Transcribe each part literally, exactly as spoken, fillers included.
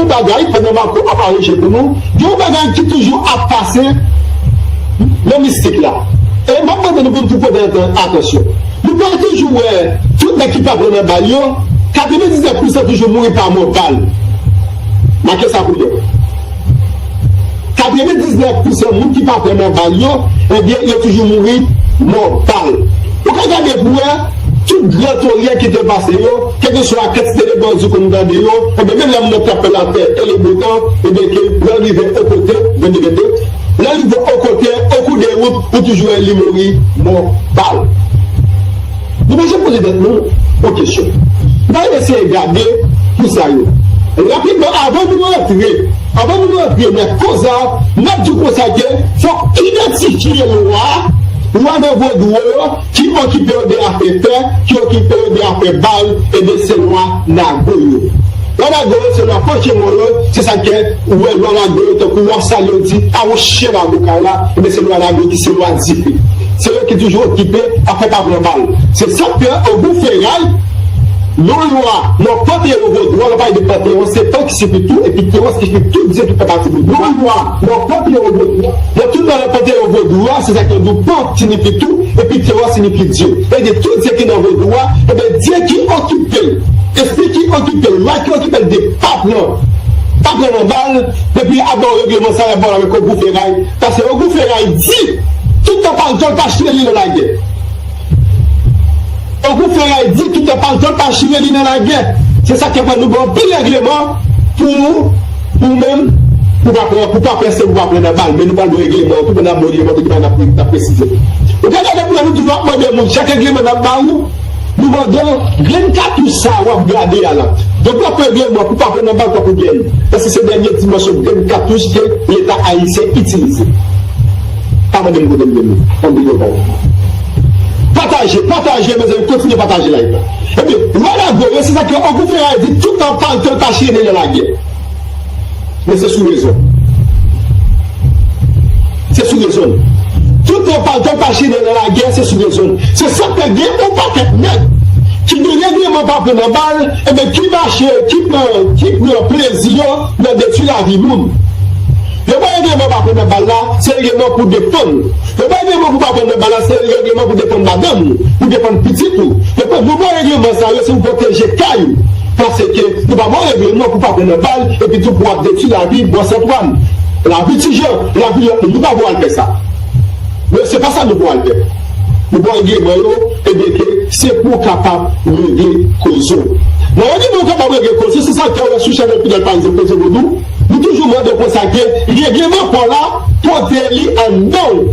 Yon bagay, pandan Marco ap aranje pou nou, gen yon bagay ki toujou ap pase nan mistik la. E m ap mande nou pou nou tou pòte atan-, atansyon. Nou pa toujou wè tout nèg ki pa pran nan bal yo, katrevendiznèf pousan toujou mouri pa mò bal. Make sa pou nou. Katrevendiznèf pousan moun ki pa pran nan bal yo, ebyen, yo toujou mouri mò bal. Ou ka gade pou wè, tout gran toryè ki te pase yo, kèlkeswa kantite de bandi konn tande yo, ebyen, menm lè moun nan t ap fè lapè e le bon tan, ebyen, ke lè l rive yon kote, vennde vennde, lè l rive yon kote, o kou de wout, ou toujou wè li mouri mò bal. Nou pa janm poze tèt nou yon kesyon. Nou eseye gade pou sa yo. Rapidman, avan nou rantre, avan nou rantre nan koz la, n ap di konsa ke fòk idantifye lwa, lwa nan vodou yo, ki okipe yo de afè fè, ki okipe yo de afè bal, ebyen se lwa Nago yo. Lwa Nago yo se lwa Pòchemon yo, se sa k fè ou wè lwa Nago yo tankou lwa sa yo di, a yon chen Nago kay la, ebyen se lwa Nago ki se lwa dife. Se yo ki toujou okipe afè pa pran bal. Se sa k fè Ogou Feray, yon lwa nan panteyon vodou a, lè w pale de panteyon, se Tan ki sifi tou, epi Tewòs ki sifi tout dye ki fè pati de yo. Yon lwa nan panteyon vodou a, nan tout nan panteyon vodou a, se sa k fè yo di w Pan siyifi tou, epi Tewòs siyifi dye. Sa vle di tout dye ki nan vodou a, ebyen dye ki okipe l, espri ki okipe l, lwa ki okipe l de pa pran, pa pran nan bal, epi ap ba w regleman sa, ap ba w avèk Ogou Feray, paske Ogou Feray di, tout tan pa l, tan l pa chire li nan lagè. Ogou Feray di, tout tan pa l, tan l pa chire li nan lagè. Se sa k fè nou gen anpil regleman pou ou menm, pou pa pran, pou pa pran, se pou pa pran nan bal, men nou pral ba w regleman, pou nou ba w regleman, pou nou ba w, n ap, n ap presize. Ou ka gade pou nou toujou ap mande moun, chak regleman n ap ba ou, nou mande w, grenn katouch sa w ap gade a la. Donk, w ap pran regleman pou pa pran nan bal, tankou byen. Paske se dènye dimansyon grenn katouch ke Leta ayisyen itilize. Pa mande m kote m gen li. Ann di yo pa. Pataje, pataje, mezanmi, kontinye pataje live la. Ebyen, lwa Nago yo, se sa ke Ogou Feray di, tout tan pa l, tan l pa chire nan lagè. Men se sou rezon. Se sou rezon. Tout tan pa l, tan l pa chire nan lagè, se sou rezon. Se sa k fè gen yon pakèt nèg ki gen regleman pa pran nan bal, ebyen, ki mache, ki pran, ki pran plezi yo nan detwi lavi moun. Yo pa regleman pa pran nan bal la, se regleman pou defann ou. Yo pa regleman pou pa pran nan bal la, se regleman pou defann madanm ou, pou defann pitit ou. Yo pa, nou pran regleman sa yo, se pou pwoteje kay ou. Paske nou pa ba w regleman pou pa pran nan bal, epi tou pou w ap detwi lavi bòs Antwàn, lavi Ti Jan, lavi lòt moun. Nou pa ba w al fè sa. Men se pa sa nou ba w al fè. Nou ba w regleman yo, ebyen ke se pou w kapab regle koze w. Nan yon nivo w kapab regle koze w, se sa k fè w wè sou chanèl Fidèl Parizyen Koze Vodou, nou toujou mande w konsa ke regleman pa w la, pote li anndan w.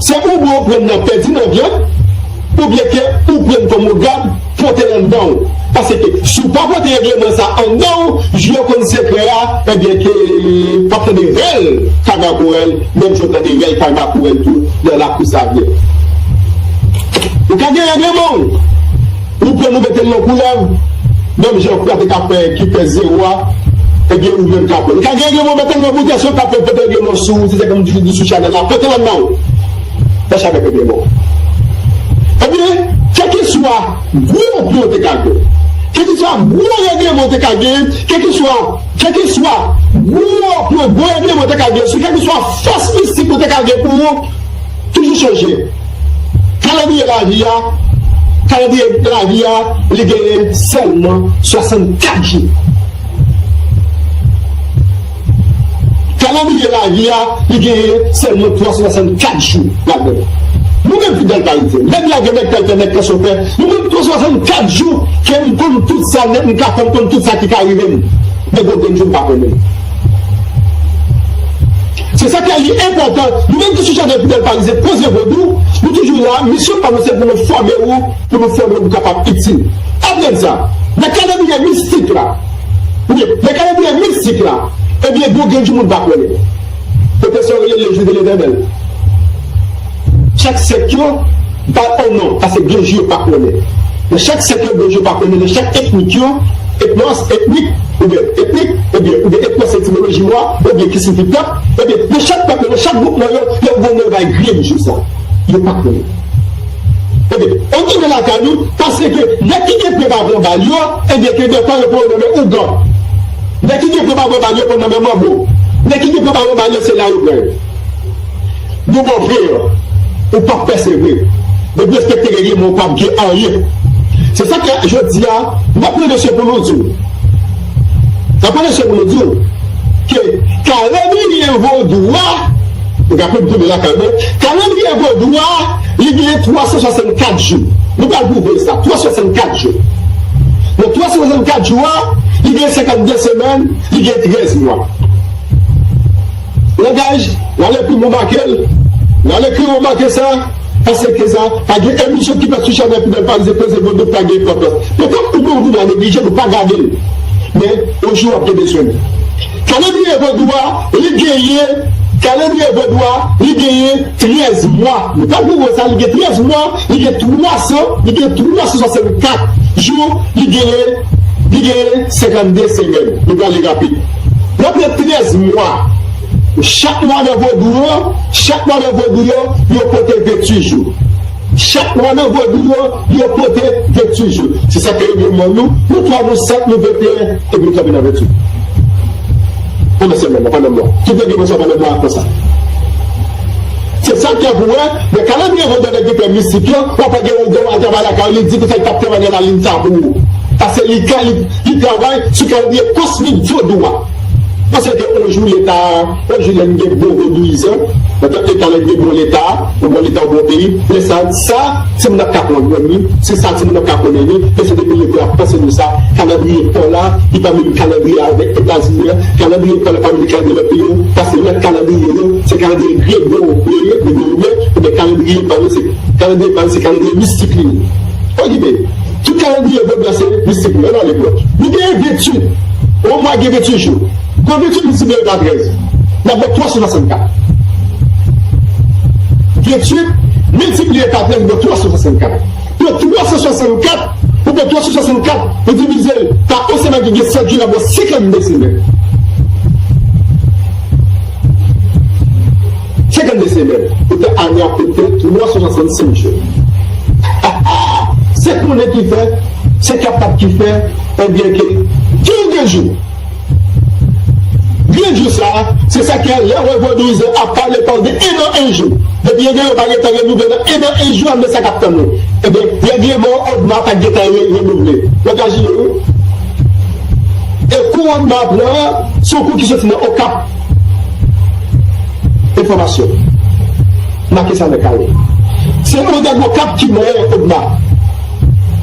Se oubyen w pran nan pèdi nan vyann, oubyen ke ou pran kòm ou gad, pote l anndan w. Paske si w pa pote regleman sa anndan w, jou yo konn sekrè a, ebyen ke w ap tande rèl Kaga Korèl, menm jan w tande rèl Kaga Korèl tou nan lakou Savyen. Ou ka gen regleman w, ou pran nou mete l nan koulèv, menm jan Kouya te ka fè ki fè zewo a, ebyen ou menm ka pran. Ou ka gen regleman w mete l nan boutèy, si w ka fè pote regleman sou ou, se sa ke m toujou di sou chanèl la, pote l anndan w. Mache avèk regleman w. Ebyen, kèlkeswa gwo plan w te ka gen, kèlkeswa gwo regleman w te ka gen, kèlkeswa, kèlkeswa gwo plan, gwo regleman w te ka gen, sou kèlkeswa fòs mistik ou te ka gen pou ou, toujou sonje, kalandriye lavi a, kalandriye lavi a, li genyen sèlman swasannkat jou. Kalandriye lavi a, li genyen sèlman twa san swasannkat jou ladan l. Nou menm Fidèl Parizyen, nèg la gen nèg tèl fè, nèg kanson fè, nou menm twa san swasannkat jou ke m konn tout sa nèt, m ka fè, m konn tout sa ki ka rive m. Men gen okenn jou m pa konnen. Se sa k fè li enpòtan, nou menm ki sou chanèl Fidèl Parizyen Koze Vodou, nou toujou la, misyon pa nou se pou nou fòme ou, pou nou fòme ou pou kapab itil. Aprann sa, nan kalandriye mistik la, oubyen nan kalandriye mistik la, ebyen, gen okenn jou moun pa konnen. Pwofesè rele le jou de Letènèl. Chak sèk yo bay yon non, paske gen jou yo pa konnen. Nan chak sèk yo, gen jou yo pa konnen. Nan chak etnik yo, etnos, etnik, oubyen etnik, oubyen, oubyen etnos, etimoloji mo a, oubyen ki siyifi pèp, ebyen, nan chak pèp yo, nan chak gwoup nan yo, yo gen non yo bay grenn jou sa. Yo pa konnen. Ebyen, ou tounen lakay ou, paske nèg ki gen pye pa pran bal yo, ebyen, ke detan yo pran yo nonmen ougan. Nèg ki gen pran pa pran bal yo pran nan men manbo. Nèg ki gen pran pa pran bal yo se la yo pran yo. Nou bon vre, ou p ap pèse vre. Depi w respekte règleman, ou p ap gen anyen. Se sa k fè jodi a, m ap pran dosye pou nou di w. M ap pran dosye pou nou di w ke kalandriye vodou a, nou ka pran tounen lakay mwen, kalandriye vodou a, li gen twa san swasannkat jou. Nou pral pwouve sa, twa san swasannkat jou. Nan twa san swasannkat jou a, li gen senkannde semèn, li gen trèz mwa. Langaj, n al ekri mo make l, n al ekri mo make sa, paske sa, pa gen emisyon ki fèt sou chanèl Fidel Paris, se koze vodou pa gen enpòtans. Petèt ou menm ou vin neglije, nou pa gade l. Men, yon jou w ap gen bezwen l. Kalandriye vodou a, li genyen, kalandriye vodou a, li genyen trèz mwa. Nou pral pwouve sa, li gen trèz mwa, li gen twa san, li gen twa san swasannkat jou, li genyen, li genyen senkannde semèn. Nou prale rapid. Nan pran trèz mwa, chak mwa nan vodou yo, chak mwa nan vodou yo, yo pote venntuit jou. Chak mwa nan vodou yo, yo pote venntuit jou. Se sa ke yo ban nou, nou twa, nou senk, nou venteyen, epi nou tonbe nan venntuit. Pandan semèn nan, pandan mwa. Tout règleman sa pandan mwa konsa. Se sa k fè pou wè, nan kalandriye vodou nèg ki fè mistik yo, w ap wè gen yon granmoun al travay lakay li, di konsa li t ap travay nan lalin sa pou ou. Paske li ka, li, li travay sou kalandriye kosmik vodou a. Paske yon jou leta, yon jou lè n gen bon vodouyizan, antanke leta lè n gen bon leta, yon bon leta, yon bon peyi, lè sa, sa, timoun ap ka konprann li, se sa timoun ap ka konnen li, men se depi leta ap panse nou sa, kalandriye pa w la, li pa menm kalandriye avèk Etazini an, kalandriye pa w la pa menm kalandriye lòt peyi yo, paske lòt kalandriye yo, se kalandriye Grego yo ye, Grego yo ye, ebyen kalandriye pa nou se, kalandriye pa nou se kalandriye mistik li ye. Okipe, tout kalandriye vodou a se mistik li ye, ann ale pran. Nou genyen venntuit, yon mwa gen venntuit jou. Pran venntuit miltipliye pa trèz, n ap bay twa san swasannkat. Venntuit miltipliye pa trèz, bay twa san swasannkat. Pran twa san swasannkat, ou pran twa san swasannkat, ou divize l pa yon semèn ki gen sèt jou, l ap bay senkannde semèn. Senkannde semèn. Poutan ane a pote twa san swasannsenk jou. Se konnen ki fè, se kapab ki fè, ebyen ke, gen de jou. Grenn jou sa a, se sa k fè lè w wè vodouyizan ap pale pa w de en an en jou. Depi yo gen yo pa gen tan renouvle nan en an en jou, ann men sa k ap tann nou. Ebyen, règleman Odma pa t gen tan re-, renouvle. Yo ka jire wi. E kou Odma pran an, se yon kou ki soti nan Okap. Enfòmasyon. Make sa nan kaye. Se yon nèg Okap ki manyen Odma.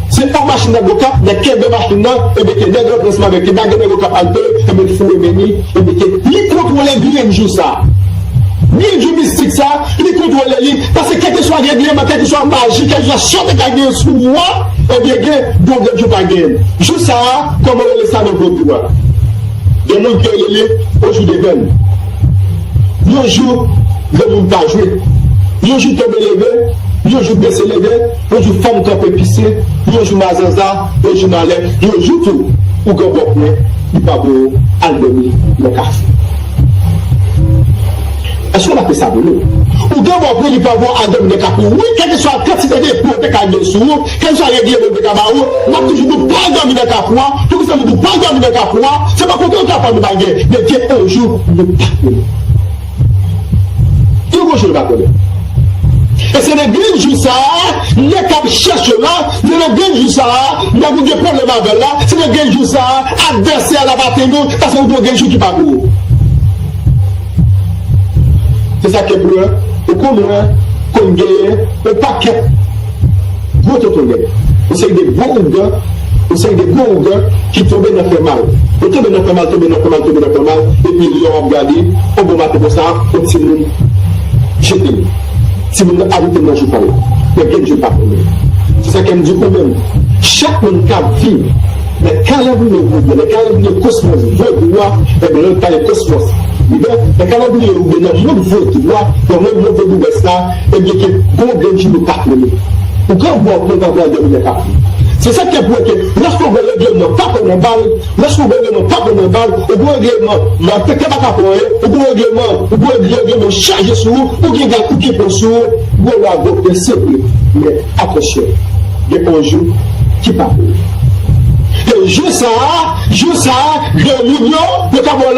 Se yon machin nèg Okap, nèg kenbe machin nan, ebyen ke nèg rantre ansanm avèk li, nèg nèg Okap al peye, ebyen li foure men li, ebyen ke li kontwole grenn jou sa. Grenn jou mistik sa, li kontwole li, paske kèlkeswa règleman, kèlkeswa maji, kèlkeswa sa w te ka gen sou ou a, ebyen gen, bon grenn jou pa genyen. Jou sa a, kòman yo rele sa nan vodou a? Gen moun ki rele li yon jou de vèn. Yon jou granmoun pa jwe. Yon jou tonbe leve, yon jou bese leve, yon jou fanm kanpe pise, yon jou mazanza, yon jou malè, yon jou tou, ougan bò pwen, li pa voye w al dòmi nan kafou. Èske w mache sa pou nou? Ougan bò pwen, li pa voye w al dòmi nan kafou. Wi, kèlkeswa kantite de pwen w te ka gen sou ou, kèlkeswa règleman yo te ka ba ou, n ap toujou di w pa al dòmi nan kafou a. Poukisa nou di w pa al dòmi nan kafou a? Se pa kote w ta pran nou bagay, men gen yon jou nou pa konnen. Gen yon jou nou pa konnen. E se nan grenn jou sa a, nèg k ap chèche w la, se nan grenn jou sa a, nèg ou gen pwoblèm avè l la, se nan grenn jou sa a, advèsè a l ap atenn ou, paske ou gen yon grenn jou ki pa pou ou. Se sa k fè pou wè, ou konn wè, konn genyen, yon pakèt gwo tonton nèg, yon seri de gwo ougan, yon seri de gwo ougan ki tonbe nan fè mal. Yo tonbe nan fè mal, tonbe nan fè mal, tonbe nan fè mal, epi lè w ap gade, yon bon maten konsa, yon timoun jete l. Timoun nan abite nan jou pa l. Men gen jou pa konnen. Se sa k fè m di ou menm, chak moun k ap viv nan kalandriye vodou, nan kalandriye kosmos vodou a, ebyen, lè w pale kosmos, nan kalandriye oubyen nan mond vodou a, nan mond vodouyès la, ebyen, ke gon grenn jou nou pa konnen. Ou ka wè w konn pa pral dòmi nan kafou. Se sa k fè pou wè ke lòske w wè règleman pa pran nan bal, lòske w wè règleman pa pran nan bal, ou gon règleman, nan tèt pa ka pran anyen, ou gon règleman, ou gon règleman chaje sou ou, ou gen gad, ou gen pon sou ou, gwo lwa gwo pwen se vre. Men, atansyon, gen yon jou ki pa pou ou. E jou sa a, jou sa a, moun yo, yo ka ba w